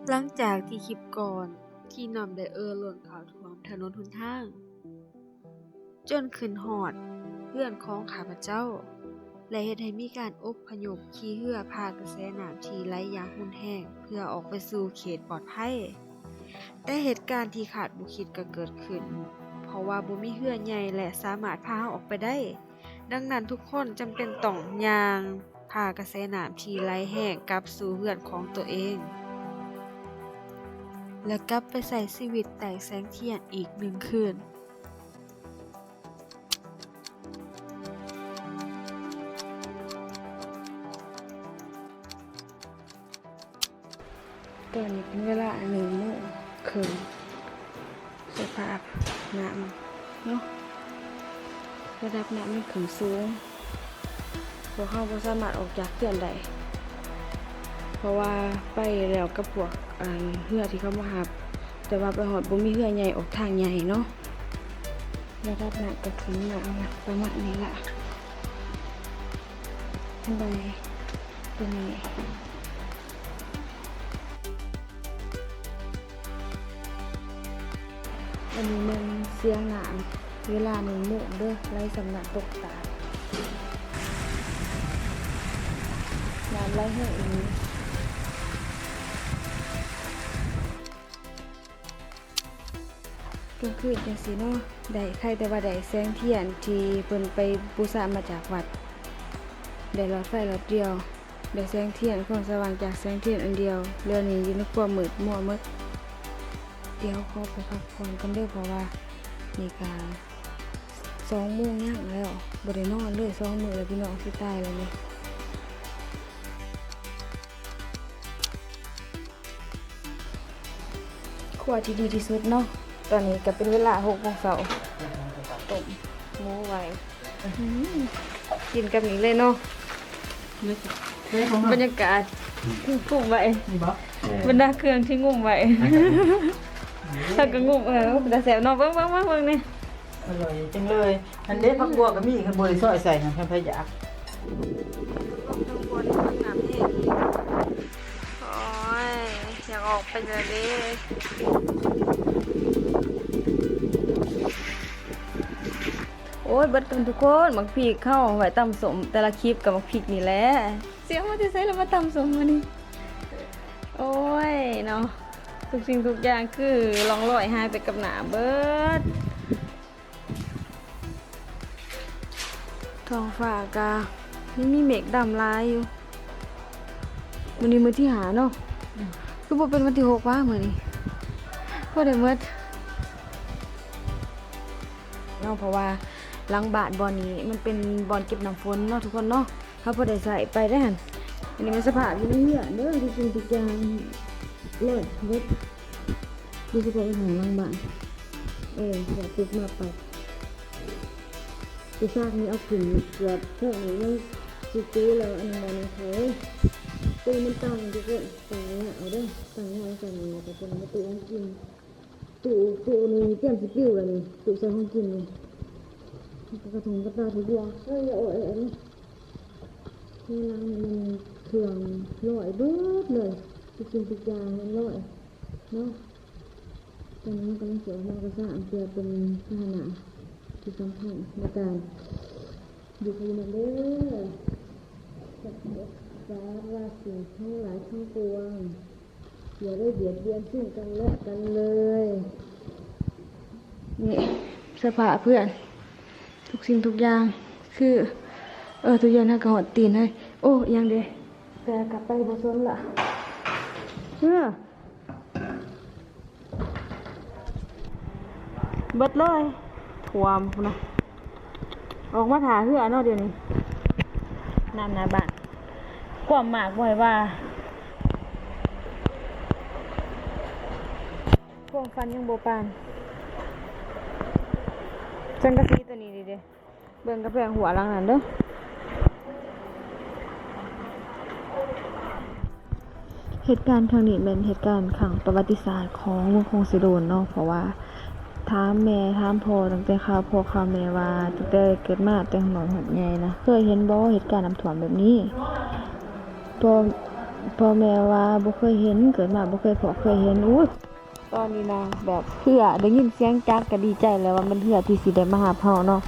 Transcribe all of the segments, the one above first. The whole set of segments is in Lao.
ຫຼັງຈາກທີ່ຄລິບກ່ອນ ທີ່ນ້ຳໄດ້ເອ່ອລົ້ນເຂົ້າຖ້ວມຖະໜົນຫົນທາງ ຈົນຂຶ້ນຮອດເຮືອນຂອງຂ້າພະເຈົ້າ ແລະ ເຮັດໃຫ້ມີການອົບພະຍົບຂີ່ເຮືອຜ່າກະແສນ້ຳທີ່ໄຫຼຢ່າງຮຸນແຮງ ເພື່ອອອກໄປສູ່ເຂດປອດໄພ. ແຕ່ເຫດການທີ່ຄາດບໍ່ຄິດກໍເກີດຂຶ້ນ ເພາະວ່າບໍ່ມີເຮືອໃຫຍ່ ແລະ ສາມາດພາເຮົາອອກໄປໄດ້. ດັ່ງນັ້ນ ທຸກຄົນຈຳເປັນຕ້ອງຍ່າງຜ່າກະແສນ້ຳທີ່ໄຫຼແຮງກັບສູ່ເຮືອນຂອງຕົວເອງ ແລະ ກັບໄປໃຊ້ຊີວິດໃຕ້ແສງທຽນອີກໜຶ່ງຄືນ. ຕອນນີ້ເປັນເວລາໜຶ່ງໂມງເຄິ່ງ ສະພາບນ້ຳເນາະ ລະດັບນ້ຳມັນຂຶ້ນສູງ ພວກເຮົາບໍ່ສາມາດອອກຈາກເຮືອນໄດ້ ເພາະວ່າໄປແລ້ວກັບພວກ ອັນ ເຮືອທີ່ເຂົາມາຮັບ ແຕ່ວ່າໄປຮອດບໍ່ມີເຮືອໃຫຍ່ອອກທາງໃຫຍ່ເນາະ ລະດັບນ້ຳກໍຂຶ້ນມາປະມານນີ້ລະ ອັນໃດ ຕົວນີ້ ອັນນີ້ແມ່ນສຽງນ້ຳເວລາໜຶ່ງໂມງເດີ ໄຫຼສ່ຳນັ້ນຕົກຕາ ນ້ຳໄຫຼແຮງອີ່ຫຼີ ກາງຄືນຈັ່ງຊີ້ເນາະ ໄດ້ ໄຄແຕ່ວ່າໄດ້ແສງທຽນທີ່ເພິ່ນໄປບູຊາມາຈາກວັດ ໄດ້ຫຼອດໄຟຫຼອດດຽວ ໄດ້ແສງທຽນ ຄວາມສະຫວ່າງຈາກແສງທຽນອັນດຽວ ເຫຼືອນີ້ຢູ່ໃນຄວາມມືດມົວໝົດ. ດຽວຂໍໄປພັກຜ່ອນກ່ອນເດີ ເພາະວ່ານີ້ກະສອງໂມງຍັງແລ້ວ ບໍ່ໄດ້ນອນເລີຍສອງມື້ແລ້ວ ພີ່ນ້ອງ ຊິຕາຍແລ້ວນີ້. ຄົວທີ່ດີທີ່ສຸດເນາະ ຕອນນີ້ກໍເປັນເວລາຫົກໂມງເຊົ້າ ຕົ້ມໝູໄວ້ ອືມ ກິນກັບນີ້ເລີຍເນາະ ບັນຍາກາດກຸ້ມໄວ້ ບັນດາເຄື່ອງທີ່ງຸ້ມໄວ້ ແລ້ວກໍງຸ້ມ ເອີ ເປັນຕາແຊບເນາະ ເບິ່ງໆໆໆ ນີ້ ອະລ່ອຍຈັງເລີຍ ຫັ້ນເດ້ ອືມ ຜັກບົວກໍມີ ຄັນບໍ່ໄດ້ຊອຍໃສ່ຫັ້ນ ຄັນໃຜຢາກ ໂອ້ຍ ຢາກອອກໄປແລ້ວເດ້ ໂອ້ຍ ເບິດກັນທຸກຄົນ ໝາກພິກເຮົາໄວ້ຕຳສົ້ມ ແຕ່ລະຄລິບກໍໝາກພິກນີ້ແຫຼະ ຊິເອົາມາແຕ່ໃສລະມາຕຳສົ້ມມື້ນີ້ ໂອ້ຍເນາະ ທຸກສິ່ງທຸກຢ່າງຄືລ່ອງລອຍຫາຍໄປກັບນ້ຳເບິດ. ທ້ອງຟ້າກະຍັງມີເມກດຳຫຼາຍຢູ່ ມື້ນີ້ມື້ທີຫ້າເນາະ ອືມ ຄືບໍ່ເປັນວັນທີຫົກວະມື້ນີ້ ພໍໄດ້ໝົດເນາະ ເພາະວ່າຫຼັງບ້ານບ່ອນນີ້ມັນເປັນບ່ອນເກັບນ້ຳຝົນເນາະ ທຸກຄົນເນາະ. ເຮົາພໍໄດ້ໃຊ້ໄປໄດ້ຫັ້ນ ອັນນີ້ມັນສະພາບຢູ່ໃນເຮືອນເດີ ທຸກສິ່ງທຸກຢ່າງລອຍເບິດ ໂດຍສະເພາະເປັນຫ້ອງຫຼັງບ້ານ ເອີ ເຂົ້າປຸບມາປັບ ແຕ່ຊາກນີ້ເອົາຂຶ້ນເກືອບເທິງນີ້ຍັງຊິເກແລ້ວ ອັນນີ້ໝໍ້ໜຶ່ງເຂົາ ໂຕມັນຕັ້ງທຸກຄົນ ຕັ້ງຍາວເດີ ຕັ້ງຍາວຈັ່ງນີ້ ແລ້ວກໍຕົວນີ້ມາຕູ້ຂອງກິນ ຕູ້ ຕູ້ນີ້ຕຽມຊິປິວແລ້ວນີ້ ຕູ້ໃສ່ຂອງກິນນີ້ ແລ້ວກໍກະທົງກະຕ່າທຸກຢ່າງ ເອີ ຢ່າໂອແອນີ້ ໃນຫຼັງນີ້ມັນເຄື່ອງລອຍເບິດເລີຍ ທຸກສິ່ງທຸກຢ່າງມັນລອຍເນາະ ຕອນນີ້ເຮົາກຳລັງຊິອອກມາກະສ້າງ ເພື່ອເປັນພາຫະນະທີ່ສຳຄັນໃນການຢູ່ພາຍໃນເດີ ສາລະສິ່ງທັງຫຼາຍທັງປວງ ຢ່າໄດ້ບຽດບຽນຊຶ່ງກັນແລະກັນເລີຍ. ນີ້ສະພາບເພື່ອນ ທຸກສິ່ງທຸກຢ່າງ ຄື ເອີ ຕູ້ເຢັນຫັ້ນກໍຮອດຕີນເລີຍ. ໂອ້ ອີ່ຫຍັງເດ ແຕ່ກັບໄປບໍ່ສົນລະ ເອີ. ເບິດເລີຍ ຖ້ວມພຸ້ນນະ ອອກມາຖ້າເຮືອເນາະ ດຽວນີ້ ນ້ຳໜ້າບ້ານ ຄວາມໝາກບໍ່ໃຫ້ວ່າ ຄວາມຝັນຍັງບໍ່ປານ ສັງກະສີຕົວນີ້ເດ. ເບິ່ງກຳແພງຮົ້ວຫຼັງນັ້ນເດີ. ເຫດການຄັ້ງນີ້ແມ່ນເຫດການຄັ້ງປະຫວັດຕິສາດຂອງເມືອງຄົງເຊໂດນເນາະ ເພາະວ່າຖາມແມ່ຖາມພໍ່ ຕັ້ງແຕ່ຂ່າວພໍ່ຂ່າວແມ່ວ່າ ຕັ້ງແຕ່ເກີດມາແຕ່ຮອດນ້ອຍຮອດໃຫຍ່ນະ ເຄີຍເຫັນບໍ່ເຫດການນ້ຳຖ້ວມແບບນີ້? ພໍ່ ພໍ່ແມ່ວ່າບໍ່ເຄີຍເຫັນ, ເກີດມາບໍ່ເຄີຍພໍ້ເຄີຍເຫັນ. ອຸ້ຍ ຕອນນີ້ນະ ແບບເຮືອ ໄດ້ຍິນສຽງຈັກກໍດີໃຈແລ້ວ ວ່າມັນເຮືອທີ່ຊິໄດ້ມາຮັບເຮົາເນາະ.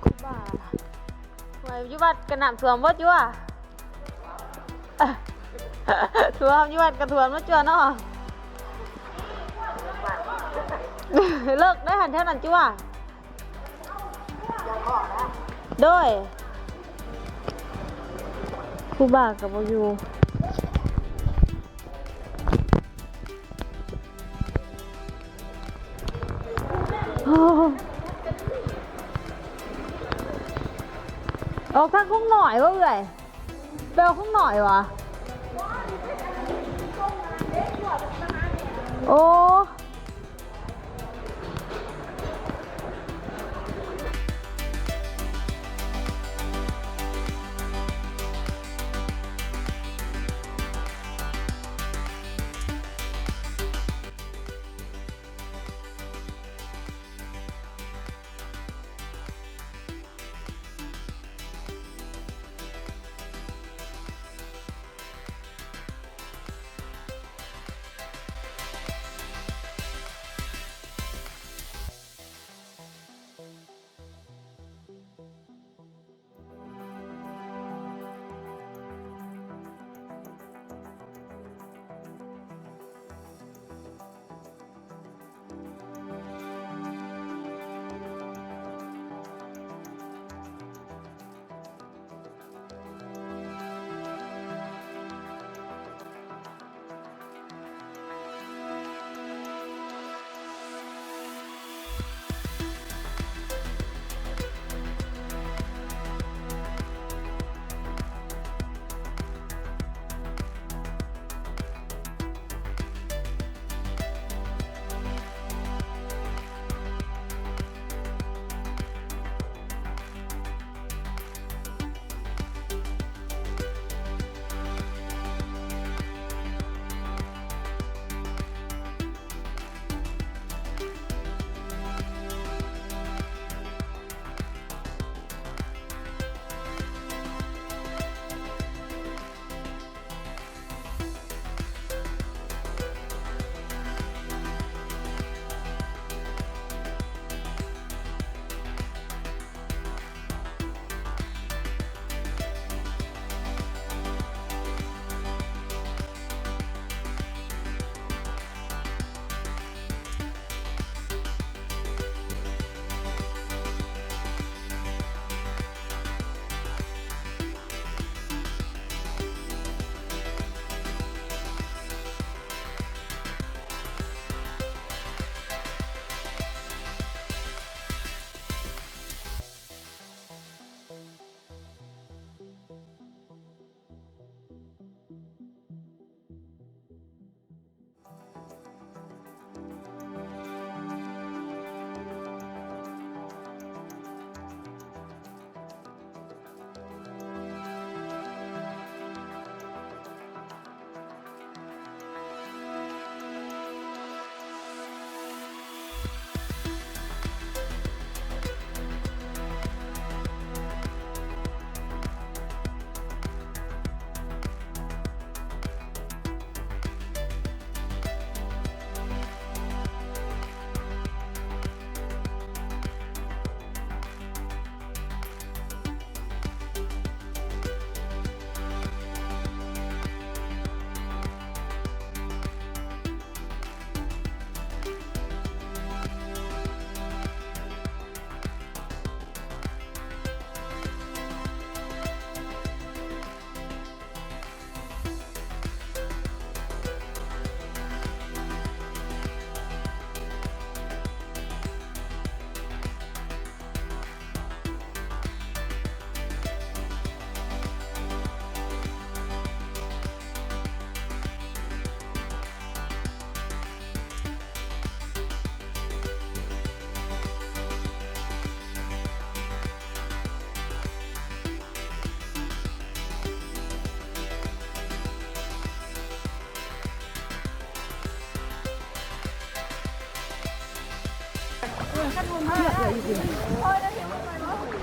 ຄູບາ ຫ້ວຍ ຢູ່ວັດກໍນ້ຳຖ້ວມເບິດຢູ່ວ່າ. ຖ້ວມ ຢູ່ວັດກະຖ້ວມເນາະ ຈົວເນາະ. ເລິກໄດ໋ຫັ້ນ ແຖວນັ້ນ ຈົວ. ໂດຍ ຄູບາກໍບໍ່ຢູ່. ໂອ້ ອອກທາງຄົງນ້ອຍບໍ່ເອື້ອຍ? ແປວ່າຄົງນ້ອຍຫວາ? ໂອ້.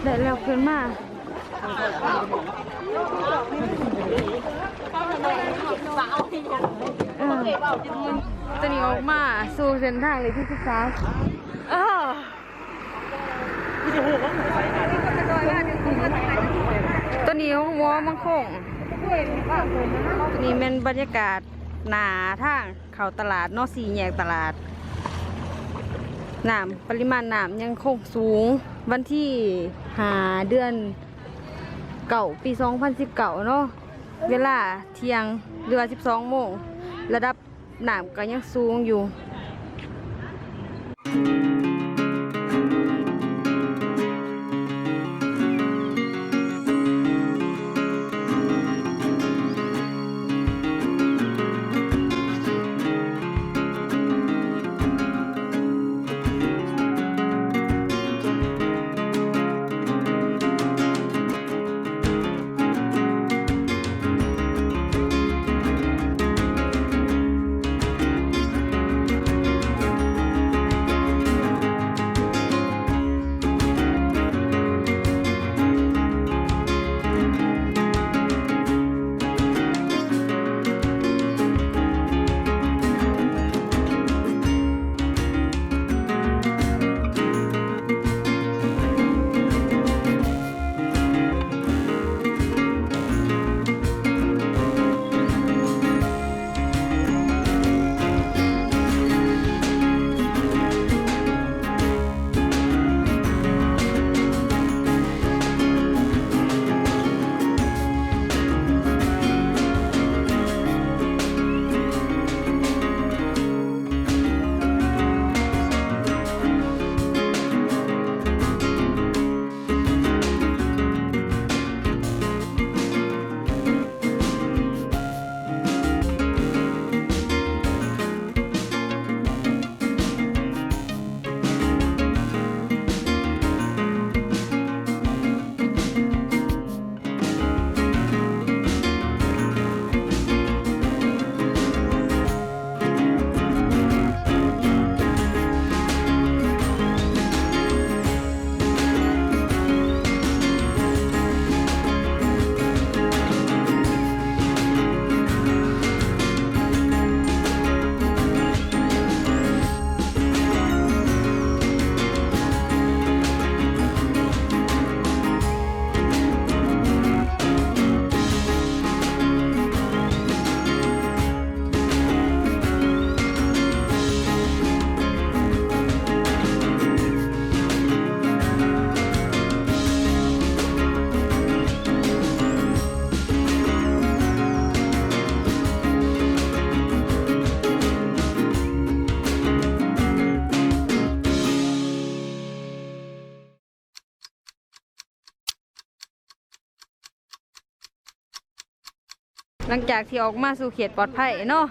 ໄດ້ແລ້ວຂຶ້ນມາ. ຕອນນີ້ອອກມາສູ່ເສັ້ນທາງເລກທີສິບສາມ ເອີ ຕອນນີ້ໂຮງໝໍມັງຄົງ ຕອນນີ້ແມ່ນບັນຍາກາດໜ້າທາງເຂົ້າຕະຫຼາດເນາະ ສີ່ແຍກຕະຫຼາດ. ນ້ຳ ປະລິມານນ້ຳຍັງຄົງສູງ ວັນທີຫ້າ ເດືອນເກົ້າ ປີສອງພັນສິບເກົ້າເນາະ ເວລາທ່ຽງ ຫຼືວ່າສິບສອງໂມງ ລະດັບ ນ້ຳກໍຍັງສູງຢູ່. ຫຼັງຈາກທີ່ອອກມາສູ່ເຂດປອດໄພເນາະ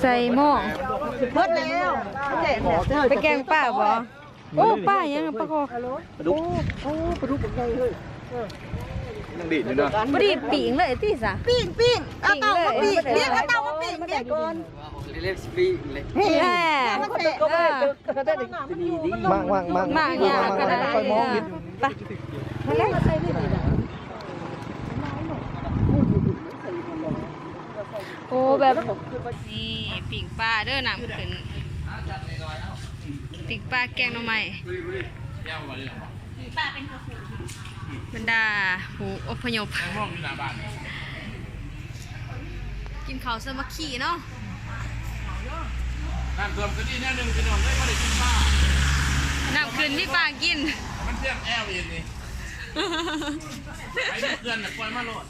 ໃສ່ໝໍ້ ເບິດແລ້ວ ໄປແກງປາບໍ່? ໂອ້ ປາຫຍັງ? ປາຄໍ່ ປາດຸກ ໂອ້ ປາດຸກບັກໃຫຍ່ເລີຍ ຍັງດີດຢູ່ເນາະ ພໍດີປີ້ງເລີຍຕິສະ ປີ້ງ ປີ້ງ ເອົາເຕົາມາປີ້ງ ປີ້ງ ເອົາເຕົາມາປີ້ງ ປີ້ງກ່ອນ ເລັກໆ ປີ້ງເລີຍ ແຫຼະ ເອີ ມັກ ມັກ ມັກ ມັກຫຍັງຂະໜາດນັ້ນ ໄປ ໂອ້ ແບບ ນີ້ ປີ້ງປາເດີ ນ້ຳຂຶ້ນ ປີ້ງປາແກງໜໍ່ໄມ້ ບັນດາຜູ້ອົບພະຍົບ ກິນເຂົ້າສາມັກຄີເນາະ ນ້ຳຖ້ວມກໍດີແນວໜຶ່ງພີ່ນ້ອງເອີຍ ບໍ່ໄດ້ກິນປາ ນ້ຳຂຶ້ນມີປາກິນ ມັນເຊື່ອງແອວອີກນີ້ ໄປເຂື່ອນນ່ະ ປ່ອຍມາໂລດ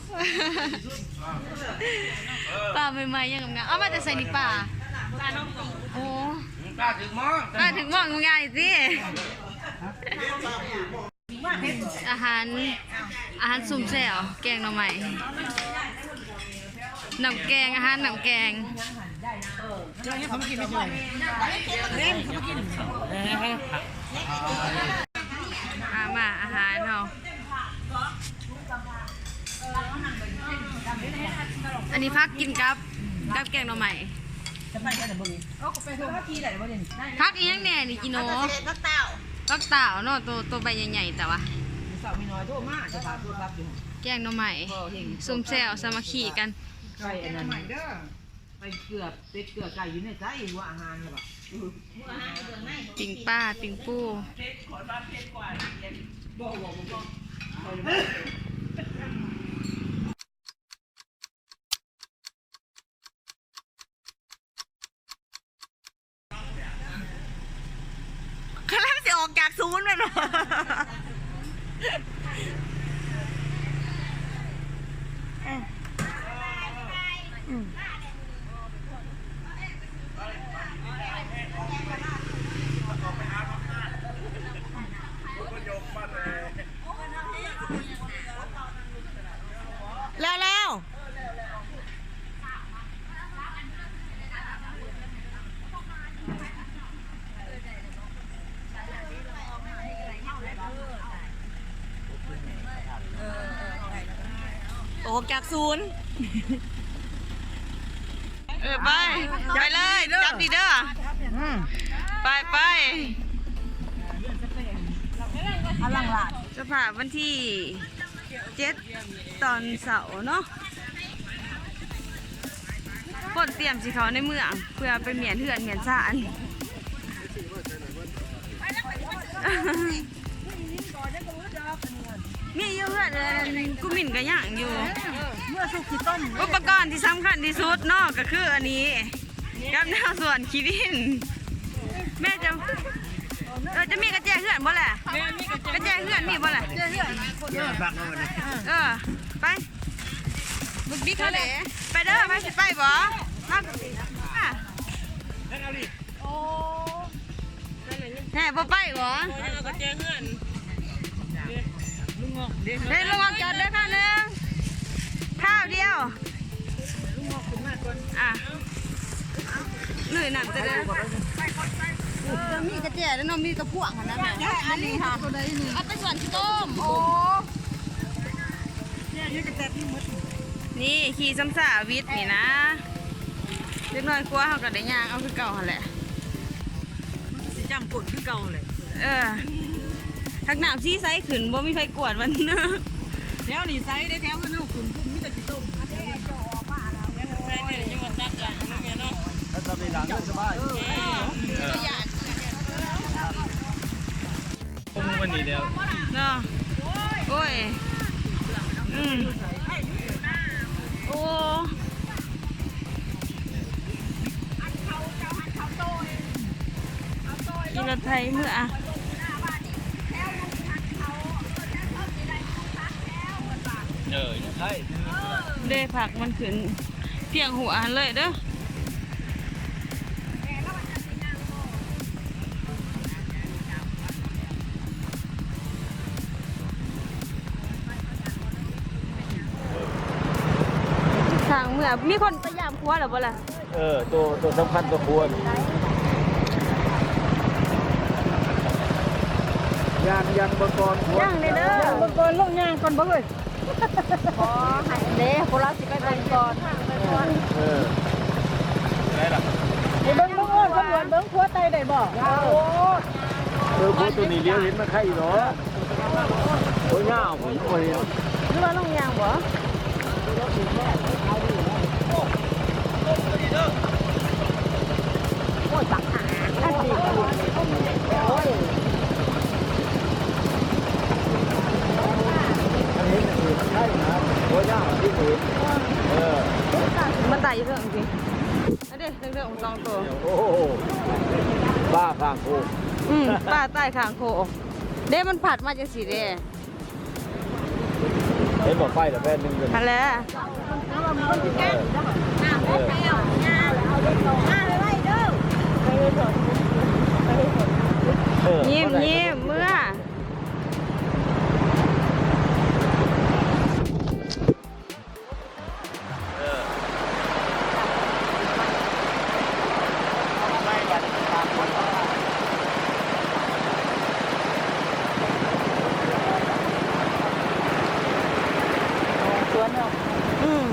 ປາໃໝ່ໆ ຍັງງາມໆ ເອົາມາແຕ່ໃສນີ້ປາ? ໂອ້ ປາຖືກໝໍ້ ປາຖືກໝໍ້ງ່າຍຕິ ອາຫານ ອາຫານຊຸມແຊວ ແກງໜໍ່ໄມ້ ນ້ຳແກງ ອາຫານນ້ຳແກງ ມາ ມາ ອາຫານເຮົາ ອັນນີ້ຜັກກິນກັບ ກັບແກງໜໍ່ໄມ້ ຜັກອີ່ຫຍັງແດ່ນີ້ ຈີໂນ? ຜັກເຕ້າ ຜັກເຕົ້າເນາະ ໂຕ ໂຕໃບໃຫຍ່ໆ ແຕ່ວ່າ ແກງໜໍ່ໄມ້ ຊຸມແຊວສາມັກຄີກັນ ໄປອັນນັ້ນ ໄປເກືອເປັດເກືອໄກ່ຢູ່ໃນໃສ ຫົວອາຫານແລ້ວ ປີ້ງປາ ປີ້ງປູ. ກຳລັງຊິອອກຈາກສູນແມ່ນບໍ່? ແລ້ວ ແລ້ວ ອອກຈາກສູນ. ເອີ ໄປ ໄປເລີຍ ຈັບດີເດີ ອືມ ໄປ ໄປ. ສະພາບວັນທີເຈັດ ຕອນເຊົ້າເນາະ ຄົນຕຽມຊິເຂົ້າໃນເມືອງ ເພື່ອໄປມ້ຽນເຮືອນມ້ຽນຊານ. ມີຢູ່ເຮືອນ ເອີ ກູມິນກໍຍັງຢູ່ ເອີ ເມືອສຸກຂີ້ຕົມ. ອຸປະກອນທີ່ສຳຄັນທີ່ສຸດເນາະ ກໍຄືອັນນີ້ ກັບແນວສວນຂີ້ດິນ. ແມ່ຈະ ເອີ ຈະມີກະແຈເຮືອນບໍ່ແຫຼະ? ແມ່ນ ມີກະແຈ ກະແຈເຮືອນມີບໍ່ແຫຼະ? ເຮືອນ ເອີ ໄປ ບຸກບິກເຂົາເດ້. ໄປເດີ ໄປ ຊິໄປບໍ່? ມາ ໂອ້ ແນ່ ບໍ່ໄປບໍ່? ໂອ້ ຍັງເອົາກະແຈເຮືອນ ລຸງງອກເດ້ ເດ້ ລຸງງອກຈອດເດີ ຄາວໜຶ່ງ ຄາວດຽວ ລຸງງອກຂຶ້ນມາກ່ອນ ອ່ະ ລຸຍນ້ຳຈະເດີ. ເອີ ມີກະແຈເດ້ເນາະ ມີກະພວງຫັ້ນນະ ອັນນີ້ຫາ ເອົາໄປສວນຂີ້ຕົມ. ໂອ້ ນີ້ຂີ່ຊ້ຳຊາວິດນີ້ນະ ເດັກນ້ອຍກົວເຮົາກໍໄດ້ຍ່າງເອົາຄືເກົ່າຫັ້ນແຫຼະ ມັນກໍຊິຈ້ຳກົ້ນຄືເກົ່າແຫຼະ. ເອີ ຫາກນ້ຳສີໃສຂຶ້ນ ບໍ່ມີໃຜກວດມັນ. ແຖວນີ້ໃສເດ້ ແຖວເຮືອນເຮົາຂຶ້ນພຸ້ນມີແຕ່ຂີ້ຕົມ. ໃສ່ແມ່ນຢູ່ວັດຈັກຫຼັງເນາະ ແມ່ເນາະ ຖ້າມີຫຼັງກໍສະບາຍ. ເອີ ກໍຢ້ານ ມື້ນີ້ແລ້ວເນາະ ໂອ້ຍ ອືມ ໂອ້ ຂີ່ລົດໄຖເມືອ ເອີ ໄດ້ ເດ້ ຜັກມັນຂຶ້ນພຽງຫົວຫັ້ນເລີຍເດີ. ທາງເມືອ ມີຄົນໄປຢາມຄົວແລ້ວບໍ່ລະ? ເອີ ໂຕ ໂຕສຳຄັນກວ່າຄົວນີ້ ຍ່າງ ຍ່າງເບິ່ງກ່ອນ ຍ່າງແດ່ເດີ ຍ່າງເບິ່ງກ່ອນ ລົງຍ່າງກ່ອນບໍ່ເຮີ້ຍ? ຂໍໃຫ້ເດ້ ພວກເຮົາຊິໄປເບິ່ງກ່ອນ. ເອີ ໄດ້ລະ ໄປເບິ່ງ ເບິ່ງ ເອີ ສຳຫຼວດເບິ່ງ ຄົວໄຕ່ໄດ້ບໍ່? ເອີ ຄົວໂຕນີ້ຫຼຽວເຫັນມັນໄຄຢູ່ດອກ. ໂອ້ຍ ຍາວພຸ້ນ ໂອ້ຍ ຫຼືວ່າລົງຍ່າງບໍ່? ໂອ້ຍ ບັກຫາ ໂອ້ຍ ອັນນີ້ມັນຄືໄຄນະ ໂອ້ຍ ຍາວ ເອີ ມາໄຕ່ຢູ່ເທິງພີ້ ອັນເດ້ ເທິງໆ ສອງໂຕ. ໂອ້ໂຫ ປາຂ້າງໂຄກ ອືມ ປາໃຕ້ຂ້າງໂຄກເດ້ ມັນພັດມາຈັ່ງຊີ້ເດ້. ເຫັນບໍ່ ໄຟລະແຜ່ນໜຶ່ງຢູ່ ຫັ້ນແຫຼະ ເອີ ເອີ ຍິ້ມໆ ເມືອ. ສວນເນາະ ອືມ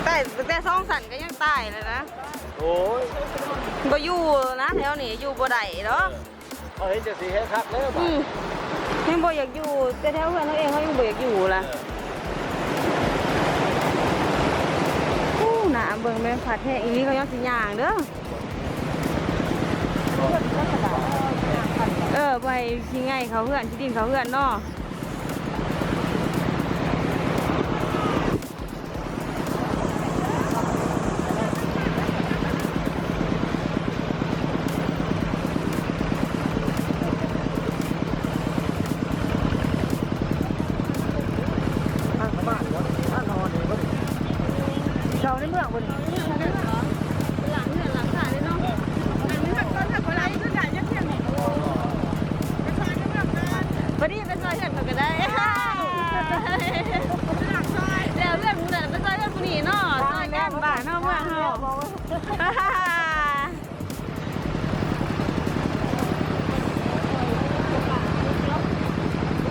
ຕາຍ ແຕ່ສອງຊັ້ນກໍຍັງຕາຍແລ້ວນະ ໂອ້ຍ ບໍ່ຢູ່ນະ ແຖວນີ້ຢູ່ບໍ່ໄດ້ດອກ. ເອີ ເຮົາເຫັນຈັ່ງຊີ້ແຮງຄັກແລ້ວ ອືມ ບາດ ຍັງບໍ່ຢາກຢູ່ ແຕ່ແຖວເຮືອນເຮົາເອງເຮົາຍັງບໍ່ຢາກຢູ່ລະ. ເອີ ໂອ້ ໜ້າເບິ່ງແມ່ນພັດແຮງອີ່ຫຼີ ເຂົາຍັງຊິຍ່າງເດີ. ເອີ ບໍ່ໃຫ້ຂີ້ໄງ່ເຂົ້າເຮືອນ ຂີ້ດິນເຂົ້າເຮືອນເນາະ. ເຊົ່າໃນເມືອງບໍ່ນີ້? ເປັນຫຼັງເຮືອນຫຼັງຊານເລີຍເນາະ. ອັນນີ້ເຮືອນກ່ອນ ຖ້າເຂົາໄລ່ຂຶ້ນໄດ້ຈັກເທື່ອນີ້ ໄປຊ່ອຍເຮືອນກ່ອນ ພໍດີໄປຊ່ອຍເຮືອນເຂົາກໍໄດ້. ແລ້ວເຮືອນຜູ້ນັ້ນໄປຊ່ອຍເຮືອນຜູ້ນີ້ເນາະ ຊ່ອຍກັນ ບ້ານເຮົາເມືອງເຮົາ.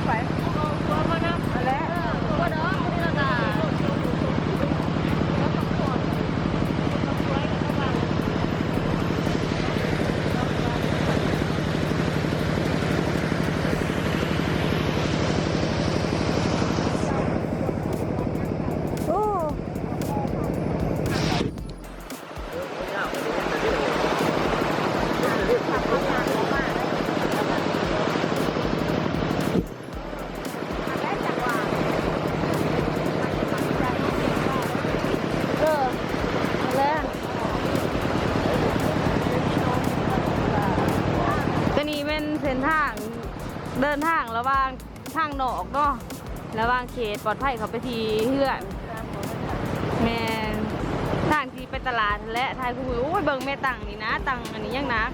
ໄປ ເອົາຄົວມານຳ ຫັ້ນແຫຼະ ເອີ ຄົວດອກ ນີ້ລະກະ ໂອ້. ເອີ ແລ້ວ ໂຕນີ້ແມ່ນເສັ້ນທາງເດີນທາງລະຫວ່າງ ທາງນອກເນາະ ລະຫວ່າງເຂດປອດໄພເຂົ້າໄປທີ່ເຮືອນ. ແມ່ນ ທາງທີ່ໄປຕະຫຼາດຫັ້ນແຫຼະ ຖ່າຍຄູ່ມື. ໂອ້ຍ ເບິ່ງແມ່ ຕັ່ງນີ້ນະ ຕັ່ງອັນນີ້ຍັງໜັກ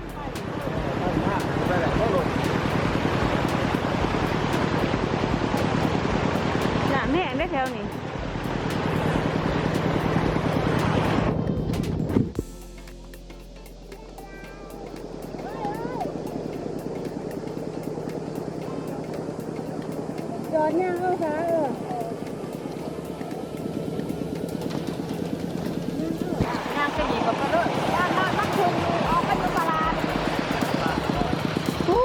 ນ້ຳແຮງເດ້ແຖວນີ້. ຈອດຍ່າງເອົາຊະ ເອີ ຍ່າງໄປນີ້ກໍໄປເລີຍ ຢ້ານມັນຄົງຢູ່ ອອກໄປຢູ່ຕະຫຼາດ. ໂອ້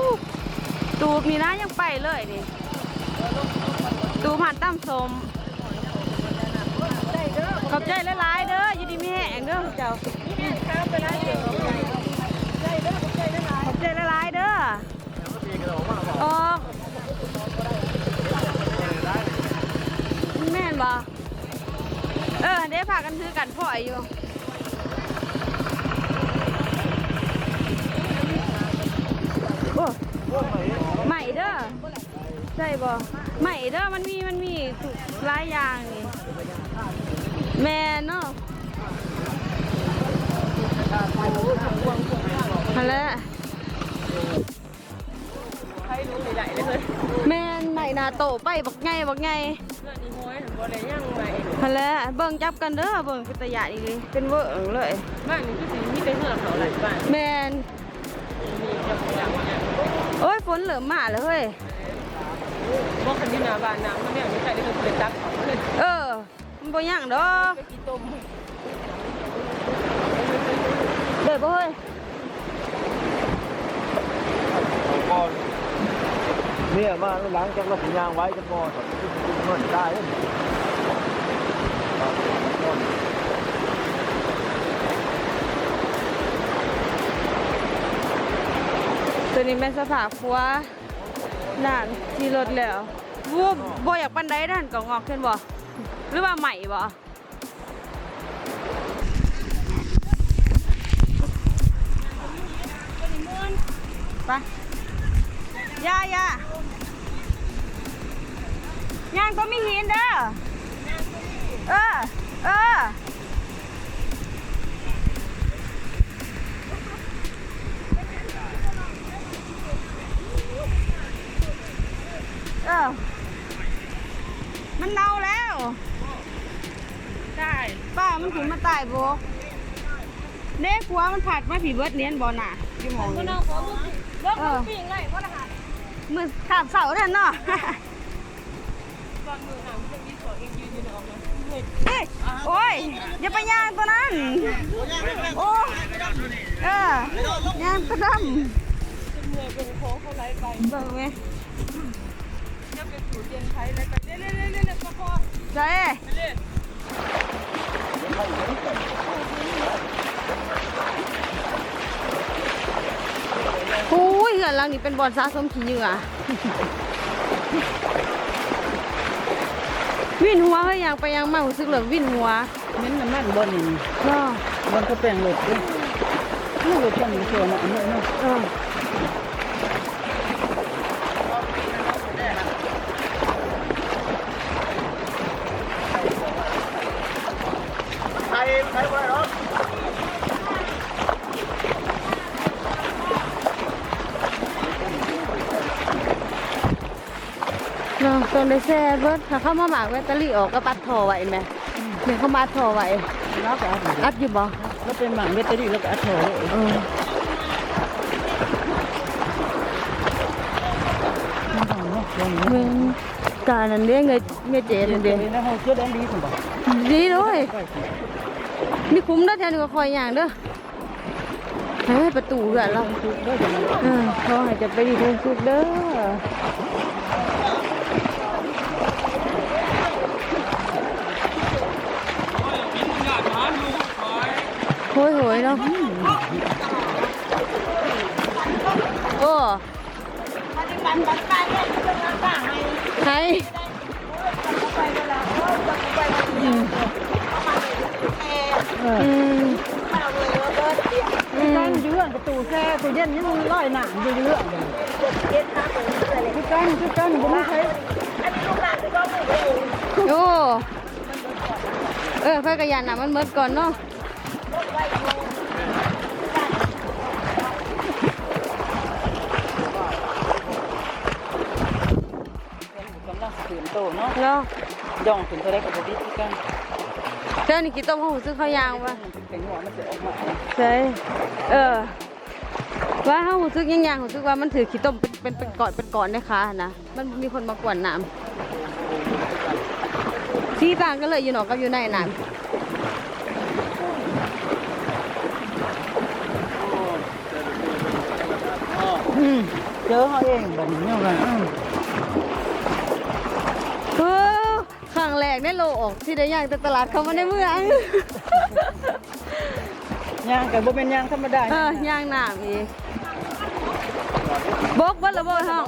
ຕູບນີ້ນະ ຍັງໄປເລີຍນີ້ ຕູບຮ້ານຕຳສົ້ມ. ຂອບໃຈຫຼາຍໆເດີ ຢູ່ດີມີແຮງເດີເຈົ້າ. ຂອບໃຈຫຼາຍໆເດີ. ອໍ ແມ່ນບໍ່? ເອີ ເດ້ ພາກັນຖືກັນພ້ອຍຢູ່. ໂອ້ ໃໝ່ເດີ. ໃຊ່ບໍ່? ໃໝ່ເດີ ມັນມີ ມັນມີຫຼາຍຢ່າງນີ້. ແມ່ນເນາະ ຫັ້ນແຫຼະ. ແມ່ນ ໃໝ່ໜ້າໂຕໄປບັກໃຫຍ່ ບັກໃຫຍ່. ຫັ້ນແຫຼະ ເບິ່ງຈັບກັນເດີ ເບິ່ງເປັນຕາຢ້ານອີ່ຫຼີ ເປັນເວີ້ງເລີຍ. ບ້ານນີ້ຄືຊິມີແຕ່ເຮືອນເຂົາຫຼາຍບ້ານ. ແມ່ນ. ໂອ້ຍ ຝົນເລີ່ມມາແລ້ວເຮີ້ຍ. ບໍ່ ຄັນຢູ່ໜ້າບ້ານນ້ຳມັນແນວນີ້ ໃຜໄດ້ກໍໄປຕັກເອົາເລີຍ. ເອີ ມັນບໍ່ຍັງດອກ. ໄປຂີ້ຕົມ ໄດ້ບໍ່ເຮີ້ຍ? ເອົາກ່ອນ ເມຍມາຫຼັງຈາກລະສິຍ່າງໄວຈັກບໍ່ ເງິນຕາຍ. ໂຕນີ້ແມ່ນສະພາບຄົວ ນ້ຳທີ່ລົດແລ້ວ. ບໍ່ ບໍ່ຢາກປານໃດນັ້ນກໍງອກ ເຫັນບໍ່? ຫຼືວ່າໃໝ່ບໍ່? ໄປ ຢ່າ ຢ່າ ຍ່າງຕົວມີຫີນເດີ. ເອີ ເອີ ເອີ ມັນເນົ່າແລ້ວ. ຕາຍ ປ້າມັນຂຶ້ນມາຕາຍບໍ່? ເດ້ ຂົວມັນພັດມາພີ້ເບິດນີ້ ເຫັນບໍ່ນະ ຢູ່ໝ່ອງນີ້. ເອີ ມື້ຄາບເຊົ້ານັ້ນເນາະ. ເອີຍ ໂອ້ຍ ຢ່າໄປຍ່າງຕົວນັ້ນ. ໂອ້ ເອີ ຍ່າງຕົວດຳ. ເບິ່ງແມະ. ໃສ່ ໂອ້ຍ ເຮືອນຫຼັງນີ້ເປັນບ່ອນສະສົມຂີ້ເຫຍື້ອ ວິນຫົວເຮີ້ຍ ຍ່າງໄປຍ່າງມາຮູ້ສຶກແລ້ວວິນຫົວ. ເໝັນນ້ຳມັນບ່ອນນີ້ເນາະ ບ່ອນເຂົາແປງລົດເດ້ ໂອ້ ລົດຄັນນີ້ເຊື່ອເນາະ ອັນນີ້ເນາະ ເອີ ໄປ ໄປບໍ່ໄດ້ດອກ. ເນາະ ຕ້ອງໄດ້ແຊ່ເບິດ ຖ້າເຂົາມາໝາກແບັດເຕີຣີອອກກໍອັດທໍ່ໄວ້ແມ່ນບໍ່ ແມ່ນເຂົາມາອັດທໍ່ໄວ້ ລາວກໍອັດຢູ່ ອັດຢູ່ບໍ່ ລາວໄປໝາກແບັດເຕີຣີລາວກໍອັດທໍ່ເລີຍ ເອີ ເບິ່ງການນັ້ນເດ້ ເງີຍເຈດຫັ້ນເດ້ ເຈົ້າແດນດີຊັ້ນບໍ່ ດີເລີຍ ມີຄຸ້ມເດີ ແຖວນີ້ກໍຄ່ອຍຍ່າງເດີ. ເອີ ປະຕູເຮືອນລາວ ເອີ ຂໍໃຫ້ເຈົ້າໄປດີມີຄວາມສຸກເດີ ໂຫຍໆເນາະ ໂອ້ ໃຫ້ ອືມ ອືມ ອືມ ກັນຢູ່ເຮືອນ ປະຕູແຊ່ ຕູ້ເຢັນຍັງລອຍນ້ຳຢູ່ເຮືອນ ຄືກັນ ຄືກັນ ບໍ່ມີໃຜ ໂອ້ ເອີ ໃຜກໍຢ້ານນ້ຳມັນໝົດກ່ອນເນາະ. ກຳລັງຊິເຕີບໂຕເນາະ ເນາະ ຍ່ອງຂຶ້ນເທົ່າໃດກໍບໍ່ຕິດຄືກັນ ແຖວນີ້ຂີ້ຕົມ ເຮົາຮູ້ສຶກເຮົາຍ່າງວ່າ ໃສ່ ເອີ ວ່າເຮົາຮູ້ສຶກຍ່າງໆ ຮູ້ສຶກວ່າມັນຖືກຂີ້ຕົມເປັນ ເປັນ ເປັນກ້ອນ ເປັນກ້ອນໃນຂາຫັ້ນນະ ມັນມີຄົນມາກວນນ້ຳ ສີຕ່າງກັນເລີຍ ຢູ່ນອກກັບຢູ່ໃນນ້ຳ. ອືມ ເຈີເຮົາເອງບັດນີ້ເນາະ ອືມ ເອີ ຄັ້ງແລກໃນໂລກທີ່ໄດ້ຍ່າງແຕ່ຕະຫຼາດເຂົ້າມາໃນເມືອງ ຍ່າງກໍບໍ່ແມ່ນຍ່າງທຳມະດາ ເອີ ຍ່າງນ້ຳອີກ ບົກເບິດລະບໍ່ຫ້ອງ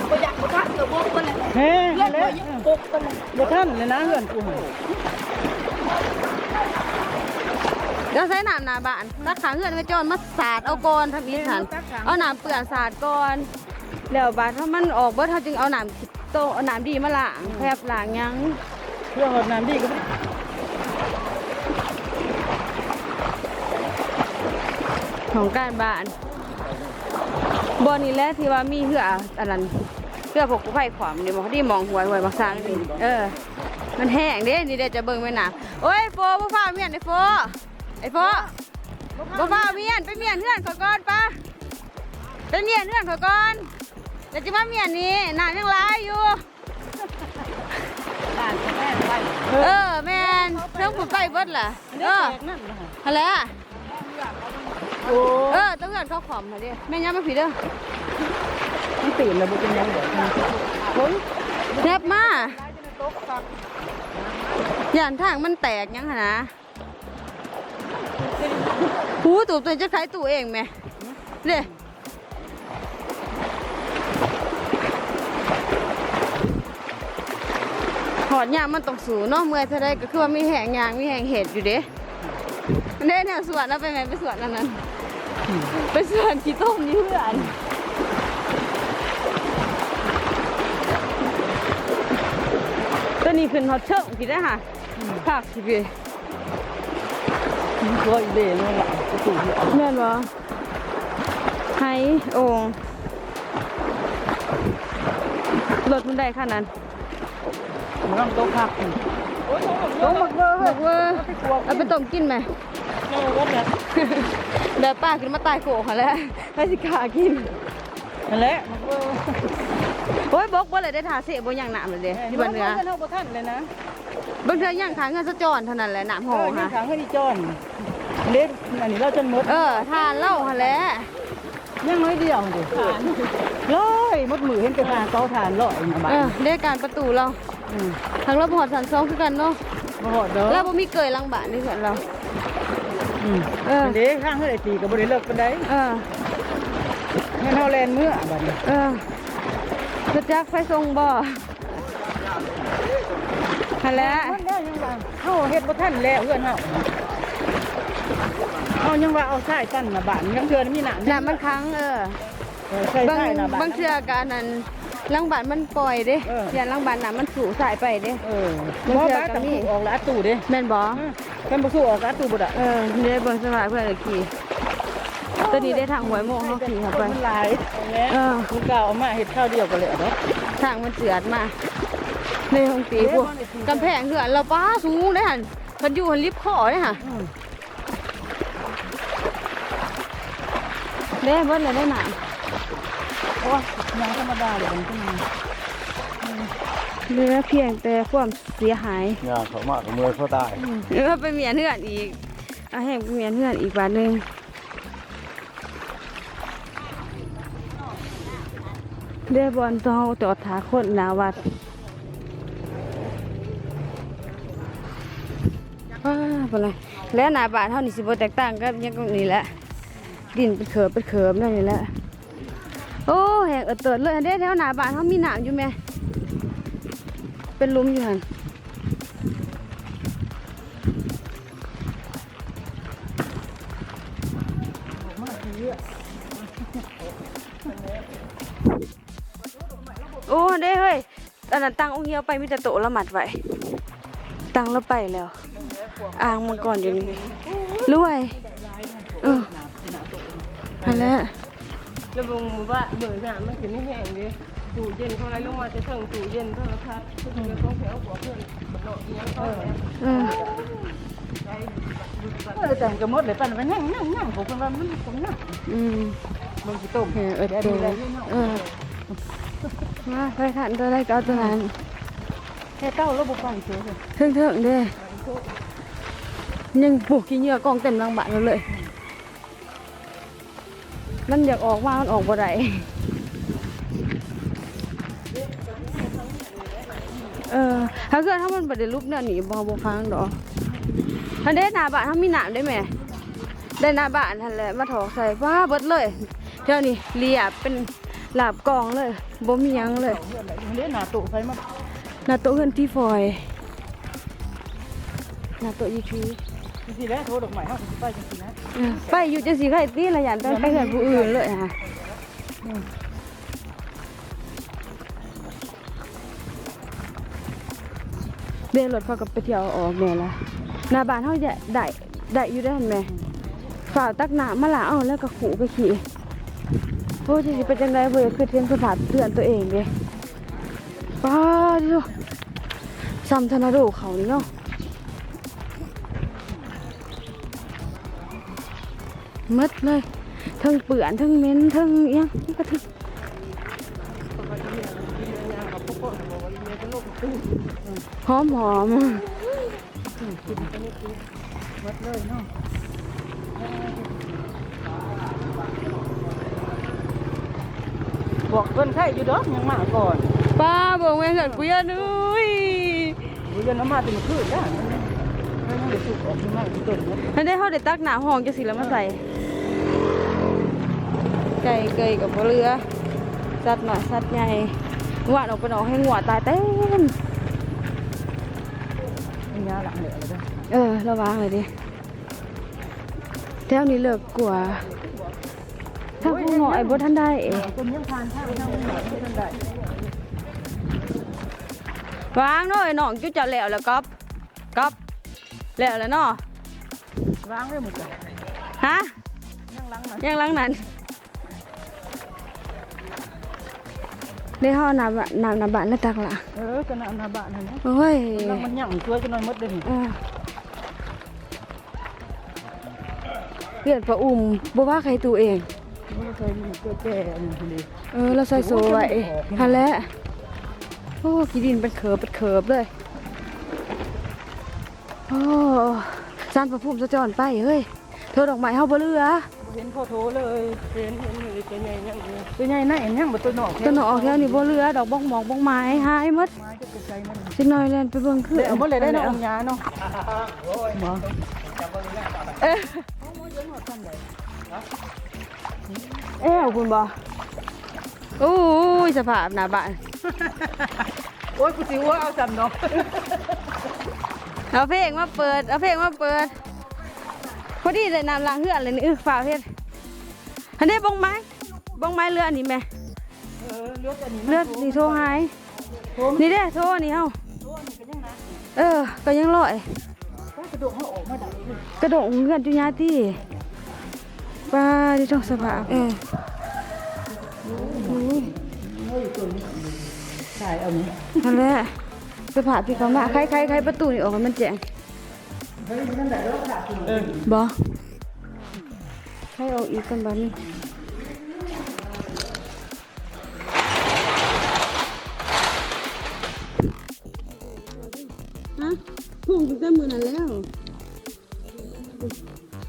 ບໍ່ຢາກ ບໍ່ທັນ ກໍບົກເບິດແລ້ວ ແຮງຫັ້ນແຫຼະ ບົກເບິດແລ້ວ ບໍ່ທັນແລ້ວນະ ເຮືອນກູຫັ້ນ ແລ້ວໃຊ້ນ້ຳໜ້າບ້ານ ຕັກຂ້າງເຮືອນໄວ້ກ່ອນ ມາສາດເອົາກ່ອນ ທຳອິດຫັ້ນ ເອົານ້ຳເປື້ອນສາດກ່ອນ ແລ້ວບາດຖ້າມັນອອກເບິດ ເຮົາຈຶ່ງເອົານ້ຳ ໂຕເອົານ້ຳດີມາລ້າງ ແຟບລ້າງຫຍັງ ເພື່ອຮອດນ້ຳດີກໍ ຫ້ອງການບ້ານ ບ່ອນນີ້ແຫຼະທີ່ວ່າມີເຮືອອັນນັ້ນ ເຮືອພວກກູ້ໄພຂວ້ຳນີ້ບໍ່ ດີໝ່ອງຫ້ວຍ ຫ້ວຍບັກຊາງນີ້ ເອີ ມັນແຫ້ງເດ້ ນີ້ເດ້ ຈະເບິ່ງແມ່ນ້ຳ ໂອ້ຍ ໂຟ ບໍ່ຟ້າວມ້ຽນ ໄອ້ໂຟ ໄອ້ໂຟ ບໍ່ຟ້າວມ້ຽນ ໄປມ້ຽນເຮືອນຂ້ອຍກ່ອນປະ ໄປມ້ຽນເຮືອນຂ້ອຍກ່ອນ ແລ້ວຈະມາມ້ຽນນີ້ ນ້ຳຍັງຫຼາຍຢູ່. ເອີ ແມ່ນ ເທິງພຸ້ນໄປເບິດລະ ເອີ ຫັ້ນແຫຼະ ໂອ້ ເອີ ແຕ່ເຮືອນເຂົາຂວ້ຳຫັ້ນເດ້ ແມ່ຍ່າງມາພີ້ເດີ ມັນຕື່ນແລ້ວບໍ່ເປັນຫຍັງດອກ ເບິ່ງ ແນບມາ ຢ້ານທາງມັນແຕກຫຍັງຫັ້ນນະ. ຫູ ຕູບໂຕນີ້ຈັກໃຜຕູ້ເອງແມ ເດ້ ຮອດຍາມມັນຕ້ອງສູ້ເນາະ ເມື່ອຍເທົ່າໃດກໍຄືວ່າມີແຮງຍ່າງ ມີແຮງເຮັດຢູ່ເດ້ ເດ້ ແນວສວນເອົາໄປແມ່ ໄປສວນອັນນັ້ນ ໄປສວນຂີ້ຕົມຢູ່ເຮືອນ ໂຕນີ້ຂຶ້ນຮອດເທິງພີ້ເດ້ຫາ ພາກຊິພີ້ ຮ້ອຍເດໂລລະ ປະຕູ ແມ່ນບໍ່ ໄຮໂອ່ງ ລົດມັນໄດ້ຂະໜາດນັ້ນ ມັນຕ້ອງໂຕຄັກ ໂຕໝາກເວີ ໝາກເວີ ເອົາໄປຕົວກິນ ເອົາໄປຕົ້ມກິນແມ ແບບປາຂຶ້ນມາຕາຍໂຄກຫັ້ນແຫຼະ ໃຜຊິກ້າກິນ ຫັ້ນແຫຼະ ໝາກເວີ ໂອ້ຍ ບົກເບິດແລ້ວເດ້ ທ່າເຊບໍ່ຍັງນ້ຳແລ້ວເດ້ ແມ່ນ ທີ່ບ້ານເໜືອ ເຮົາບໍ່ທັນເລີຍນະ. ບາງເທື່ອຍ່າງຂ້າງເຮືອນສະຈອນເທົ່ານັ້ນແຫຼະ ນ້ຳຫໍ່ ເອີ ຍ່າງຂ້າງເຮືອນອີຈອນ ເລັກ ອັນນີ້ລາວຈົນໝົດ ເອີ ທ່ານລາວຫັ້ນແຫຼະ ຍັງໜ້ອຍດຽວເດ້ ລອຍໝົດມື້ ເຫັນແຕ່ທາງເຕົາຖ່ານລອຍມາບາດ ເອີ ເດ້ການປະຕູລາວ ອືມ ທາງລາວບໍ່ຮອດຊັ້ນສອງຄືກັນເນາະ ບໍ່ຮອດດອກ ລາວບໍ່ມີເກີຍຫຼັງບ້ານເດ້ເຮືອນລາວ ອືມ ເອີ ເດ້ທາງເຮືອນໄອ້ຕີກໍບໍ່ໄດ້ເລິກປານໃດ ເອີ ເຮືອນເຮົາແລ່ນເມືອບາດນີ້ ເອີ ລົດຈັກໄປສົ່ງບໍ່? ຫັ້ນແຫຼະ ມັນແລ້ວຍັງວ່າເຮົາເຮັດບໍ່ທັນແລ້ວເຮືອນເຮົາ ເຮົາຍັງວ່າເອົາຊາຍຕັນໜ້າບ້ານ ຍັງເທື່ອມີນ້ຳ ນ້ຳມັນຂັງ ເອີ ເອີ ໃສ່ຊາຍໜ້າບ້ານ ບາງເທື່ອກະອັນນັ້ນ ຫຼັງບ້ານມັນປ່ອຍເດ້ ເອີ ຢ້ານຫຼັງບ້ານນ້ຳມັນສູຊາຍໄປເດ້ ເອີ ບາງເທື່ອກະມີ ບໍ່ ບາດຕ້ອງສູອອກລະອັດຕູ້ເດ້ ແມ່ນບໍ່? ເອີ ຄັນບໍ່ສູ້ອອກກະຕູ້ບໍ່ໄດ້ ເອີ ເດ້ເບິ່ງສະພາບເພື່ອນຂີ່ ໂຕນີ້ໄດ້ທາງຫ້ວຍໂມງເຮົາຂີ່ເຂົ້າໄປ ຄົນມັນຫຼາຍ ເອີ ມື້ເກົ່າເອົາມາເຮັດຄາວດຽວກໍແລ້ວເນາະ ທາງມັນເຈື່ອນມາ ໃນຫ້ອງຕີພຸ້ນ ກຳແພງເຮືອນລາວປ້າສູງເດ້ຫັ້ນ ເພິ່ນຢູ່ຫັ້ນລິບຄໍເດ້ຫັ້ນ ອືມ ເດ້ ເບິດແລ້ວເດ້ນ້ຳ ໂອ້ຍ ຍ່າງທຳມະດາເລີຍ ເຫຼືອພຽງແຕ່ຄວາມເສຍຫາຍ ຍ່າງເຂົ້າມາກໍເມື່ອຍພໍຕາຍ ອືມ ເອີ ໄປມ້ຽນເຮືອນອີກ ເອົາແຮງໄປມ້ຽນເຮືອນອີກບາດໜຶ່ງ ເດ້ ບ່ອນເຮົາຈອດຖ້າຄົນໜ້າວັດ ອ້າ ພຸ້ນນະ ແລະໜ້າບ້ານເຮົານີ້ຊິບໍ່ແຕກຕ່າງກັບຫຍັງນີ້ແຫຼະ ດິນເປັນເຂີບເປັນເຂີບແນວນີ້ແຫຼະ ໂອ້ ແຮງເອີດເຕີດເລີຍ ເດ້ ແຖວໜ້າບ້ານເຮົາມີນ້ຳຢູ່ແມ ເປັນຫຼຸມຢູ່ຫັ້ນ ໂອ້ ເດ້ເຮີ້ຍ ອັນນັ້ນຕັ້ງອົງຮຽວໄປ ມີແຕ່ໂຕະລະມັດໄວ້ ຕັ້ງລະໄປແລ້ວ ອ່າງມັງກອນຢູ່ນີ້ ລວຍ ເອີ ຫັ້ນແຫຼະ ລະບົງໝູ່ບ້ານເບິ່ງນ້ຳມັນຂຶ້ນແຮງເດ້ ຕູ້ເຢັນເຂົາໄຫຼລົງມາແຕ່ເທິງ ຕູ້ເຢັນ ໂທລະທັດ ເພິ່ນກໍຕ້ອງແຖວພວກເພິ່ນເນາະ ອີຫຍັງເຂົາແຫຼະ ເອີ ເອີ ແຕ່ງກໍໝົດເລີຍ ປັ່ນໄປຍັງໆ ພວກເພິ່ນວ່າມັນຄົງນະ ອືມ ເບິ່ງຊິຕົ້ມ ເອີ ເອີ ເອີ ມາ ໄປຄັນຕົວໃດກໍເອົາຕົວນັ້ນ ແຕ່ເກົ່າລາວບໍ່ໄປເທື່ອ ເທິງໆເດ້ ຍັງ ໂອ້ ຂີ້ເຫຍື້ອກອງເຕັມຫຼັງບ້ານເລີຍ ມັນຢາກອອກມາ ມັນອອກບໍ່ໄດ້ ເອີ ຖ້າເຮືອນເຮົາມັນບໍ່ໄດ້ຫຼຸບແນວນີ້ ບໍ່ ບໍ່ພັງດອກ ຫັ້ນເດ້ ໜ້າບ້ານເຮົາມີນ້ຳເດ້ແມ່ ໄດ້ໜ້າບ້ານຫັ້ນແຫຼະ ມາຖອກໃສ່ ວ້າ ເບິດເລີຍ ແຖວນີ້ລຽບເປັນລາບກອງເລີຍ ບໍ່ມີຫຍັງເລີຍ ເດ້ ໜ້າໂຕະໃຜມາ ໜ້າໂຕະເຮືອນທີ່ຟອຍ ໜ້າໂຕະອີພີ ຈັ່ງຊີ້ແຫຼະ ໂທດອກໄມ້ເຮົາກໍຊິໄປຈັ່ງຊີ້ນະ ເອີ ໄປຢູ່ຈັ່ງຊີ້ກໍໄດ້ຕິ ລະຢ້ານໄປເຮືອນຜູ້ອື່ນເລີຍຫະ ອືມ ເດ້ ລົດເຂົາກໍໄປທ່ຽວອອກແດ່ລະ ໜ້າບ້ານເຮົາໄດ້ ໄດ້ຢູ່ເດ້ຫັ້ນແມ່ ອືມ ຟ້າວຕັກນ້ຳມາລ້າງເອົາ ແລ້ວກໍຄູ່ໄປຂີ່ ໂອ້ ຈະຊິເປັນຈັ່ງໃດ ບໍ່ຢາກຄິດເຫັນສະພາບເຮືອນຕົວເອງເດ້ ປ້າດ ໂທ້ ຊ່ຳທໍນາໂດເຂົ້ານີ້ເນາະ ໝົດເລີຍ ເທິງເປື້ອນ ເທິງເໝັນ ເທິງອີ່ຫຍັງ ມັນກໍຖືກ ຫອມໆ ໝົດເລີຍເນາະ ບອກເພິ່ນໄຄຢູ່ດອກ ຍັງມາກ່ອນ ປ້າ ເບິ່ງແມ່ເຮືອນກູເຢັນເອີຍ ກູເຢັນເອົາມາແຕ່ມື້ຄືນດາ ມັນຍັງໄດ້ສຸກອອກມາເປັນຕົ້ນເນາະ ຫັ້ນເດ້ ເຮົາໄດ້ຕັກນ້ຳຫ້ອງຈັ່ງຊີ້ແລ້ວມາໃສ່ ໄກ່ເກີຍກໍບໍ່ເຫຼືອ ສັດນ້ອຍສັດໃຫຍ່ ວານອອກໄປນອກໃຫ້ງົວຕາຍເຕັມ ເອີ ລະວາງເລີຍເດ້ ແຖວນີ້ເລິກກວ່າ ທາງຜູ້ນ້ອຍບໍ່ທັນໄດ້ ເອີ ເພິ່ນຍັງຜ່ານທາງ ທາງຜູ້ນ້ອຍບໍ່ທັນໄດ້ ວາງເນາະ ໄອ້ນ້ອງ ຈຸເຈົ້າແລ້ວລະ ກອບ ກອບ ແລ້ວລະເນາະ ວາງເລີຍໝົດ ຮະ ຍັງຫຼັງນັ້ນ ຍັງຫຼັງນັ້ນ ໄດ້ຮອດໜ້າບ້ານ ໜ້າ ໜ້າບ້ານແລ້ວຕັກລະ ເອີ ກໍໜ້າ ໜ້າບ້ານຫັ້ນແຫຼະ ໂອ້ຍ ກຳລັງມັນຍັງຊ່ວຍກັນໜ້ອຍໝົດເດ້ນີ້ ເອີ ເຮືອນປ້າອຸ້ມ ບໍ່ວ່າໃຄຕູເອງ ບໍ່ໃສ່ແຈອັນນີ້ເດ້ ເອີ ລາວໃສ່ໂສ້ໄວ້ ໂອ້ຍ ຫັ້ນແຫຼະ ໂອ້ ຂີ້ດິນເປັນເຂີບເປັນເຂີບເລີຍ ໂອ້ ສານພະພູມສະຈອນໄປເຮີ້ຍ ໂທດອກໄມ້ເຮົາບໍ່ເຫຼືອ ເຫັນພໍໂທເລີຍ ເຫັນ ເຫັນຢູ່ ຕົວໃຫຍ່ຍັງຢູ່ ຕົວໃຫຍ່ນະ ເຫັນຍັງບໍ່ ຕົວນອກ ຕົວນອກອອກແຖວນີ້ບໍ່ເຫຼືອດອກ ບອງໝອກບອງໄມ້ຫາຍໝົດ ໄມ້ກໍໄປໃສ່ມັນ ຈັກໜ້ອຍແລ່ນໄປເບິ່ງຄື ເອົາໝົດເລີຍໄດ້ເນາະ ອົງຍາເນາະ ບໍ່ ເອີ ແອວພຸ້ນບໍ່? ໂອ້ຍ ສະພາບໜ້າບ້ານ ໂອ້ຍ ກູຊິຫົວເອົາຊ້ຳເນາະ ເອົາເພງມາເປີດ ເອົາເພງມາເປີດ ພໍດີໄດ້ນ້ຳລ້າງເຮືອນເລີຍນີ້ ອື ຟ້າວເຮັດ ຫັ້ນເດ້ ບົງໄມ້ ບົງໄມ້ເຫຼືອອັນນີ້ແມ ເອີ ເຫຼືອອັນນີ້ ເຫຼືອນີ້ໂທຫາຍ ໂທ ນີ້ເດ້ ໂທນີ້ເຮົາ ໂທນີ້ກໍຍັງໜັກ ເອີ ກໍຍັງລອຍ ກະດົກເຮົາອອກມາໄດ້ ກະດົກເຮືອນຈຸຍາຕິ ປາດ ທີ່ທ້ອງສະພາບ ເອີ ໂອ້ຍ ຖ່າຍເອົານີ້ ຫັ້ນແຫຼະ ສະພາບທີ່ເຂົ້າມາ ໄຂ ໄຂ ໄຂປະຕູນີ້ອອກໃຫ້ມັນແຈ້ງ ເອີ ບໍ່ ໃຫ້ອອກອີກກ່ອນບາດນີ້ ຮະ ຜົງຕັ້ງແຕ່ມື້ນັ້ນແລ້ວ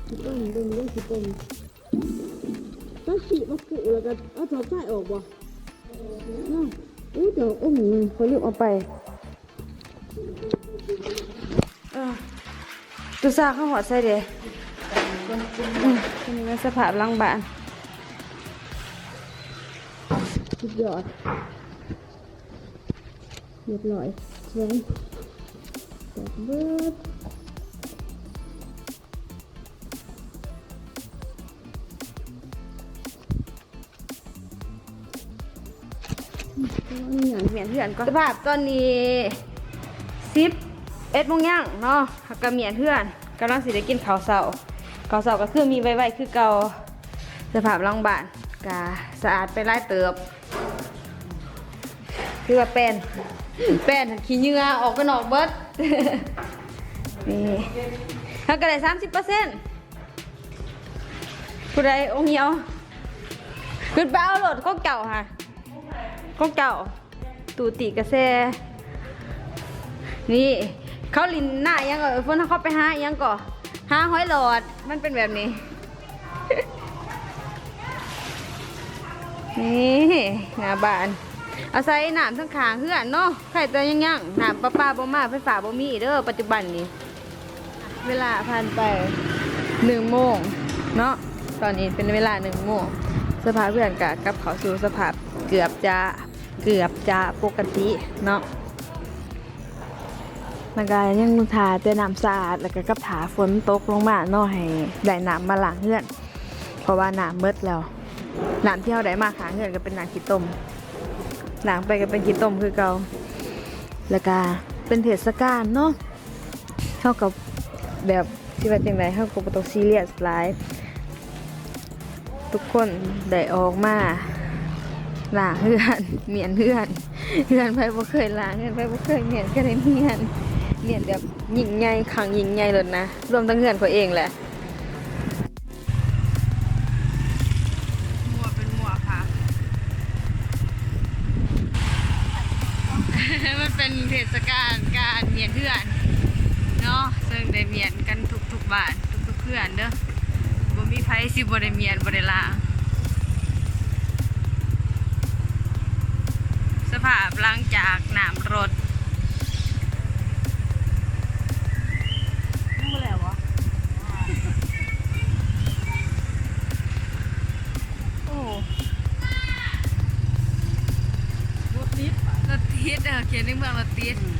ຊິຕົ້ມ ເບິ່ງເດີ ຊິຕົ້ມ ຕັດສີມາກຸແລ້ວກໍເອົາເສົາໄຟອອກບໍ່? ເນາະ ໂອ້ຍ ດອກອົງນີ້ ຂ້ອຍລືມເອົາໄປ. ເອີ ຕຸສາເຂົາຮອດໃສເດ? ອືມ ອັນນີ້ແມ່ນສະພາບຫຼັງບ້ານ ສຸດຍອດ ຮຽບຮ້ອຍ ແຂງແຕກເບິດ. ໝ້ຽນເຮືອນກ່ອນ ສະພາບຕອນນີ້ສິບເອັດໂມງຍ່າງເນາະ ເຮົາກະໝ້ຽນເຮືອນ ກຳລັງຊິໄດ້ກິນເຂົ້າເຊົ້າ ເຂົ້າເຊົ້າກະຄືມີໄວໆຄືເກົ່າ ສະພາບຫຼັງບ້ານກະສະອາດໄປຫຼາຍເຕີບ ຄືວ່າແປ້ນ ແປ້ນຫັ້ນຂີ້ເຫຍື້ອອອກໄປນອກເບິດ ນີ້ ເຮົາກະໄດ້ສາມສິບເປີເຊັນ ຜູ້ໃດອົງຫ່ຽວ ຂຶ້ນໄປເອົາໂລດຂອງເຈົ້າຫະ ຂອງເຈົ້າ ຕູ້ຕິກະແຊ ນີ້ ເຂົາຫຼິ້ນໜ້າອີ່ຫຍັງເອີຍ ຝົນ ເຂົາໄປຫາອີ່ຫຍັງກໍ ຫາຫອຍຫຼອດ ມັນເປັນແບບນີ້ ນີ້ ໜ້າບ້ານ ອາໄສນ້ຳທາງຂ້າງເຮືອນເນາະ ໃຜແຕ່ຍັງໆ ນ້ຳປະປາບໍ່ມາ ໄຟຟ້າບໍ່ມີເດີ ປັດຈຸບັນນີ້. ເວລາຜ່ານໄປໜຶ່ງໂມງເນາະ ຕອນນີ້ເປັນເວລາໜຶ່ງໂມງ ສະພາບເຮືອນກະກັບເຂົ້າສູ່ສະພາບເກືອບຈະ ເກືອບຈະປົກກະຕິເນາະ ແລ້ວກະຍັງຖ້າແຕ່ນ້ຳສະອາດ ແລ້ວກະກັບຖ້າຝົນຕົກລົງມາເນາະ ໃຫ້ໄດ້ນ້ຳມາລ້າງເຮືອນ ເພາະວ່ານ້ຳໝົດແລ້ວ ນ້ຳທີ່ເຮົາໄດ້ມາຂ້າງເຮືອນກະເປັນນ້ຳຂີ້ຕົມ ລ້າງໄປກະເປັນຂີ້ຕົມຄືເກົ່າ ແລ້ວກະເປັນເທດສະການເນາະ. ເຮົາກໍແບບ ຊິວ່າຈັ່ງໃດ ເຮົາກໍບໍ່ຕ້ອງຊີຣຽສຫຼາຍ ທຸກຄົນໄດ້ອອກມາລ້າງເຮືອນ ໝ້ຽນເຮືອນ ເຮືອນໃຜບໍ່ເຄີຍລ້າງ ເຮືອນໃຜບໍ່ເຄີຍໝ້ຽນ ກະໄດ້ໝ້ຽນ ໝ້ຽນແບບຍິ່ງໃຫຍ່ ຄັ້ງຍິ່ງໃຫຍ່ໂລດນະ ລວມທັງເຮືອນຂ້ອຍເອງແຫຼະ. ໝ້ວຍເປັນໝ້ວຍຄ່ະ ມັນເປັນເທດສະການການໝ້ຽນເຮືອນເນາະ ເຊິ່ງໄດ້ໝ້ຽນກັນທຸກໆບ້ານ ທຸກໆເຮືອນເດີ ບໍ່ມີໃຜຊິບໍ່ໄດ້ໝ້ຽນ ບໍ່ໄດ້ລ້າງ. ສະພາບຫຼັງຈາກນ້ຳລົດ ຍັງບໍ່ແລ້ວບໍ? ໂອ້ ລົດຕິດ ລົດຕິດ ເອີ ຂຽນໃນເມືອງລົດຕິດ ອືມ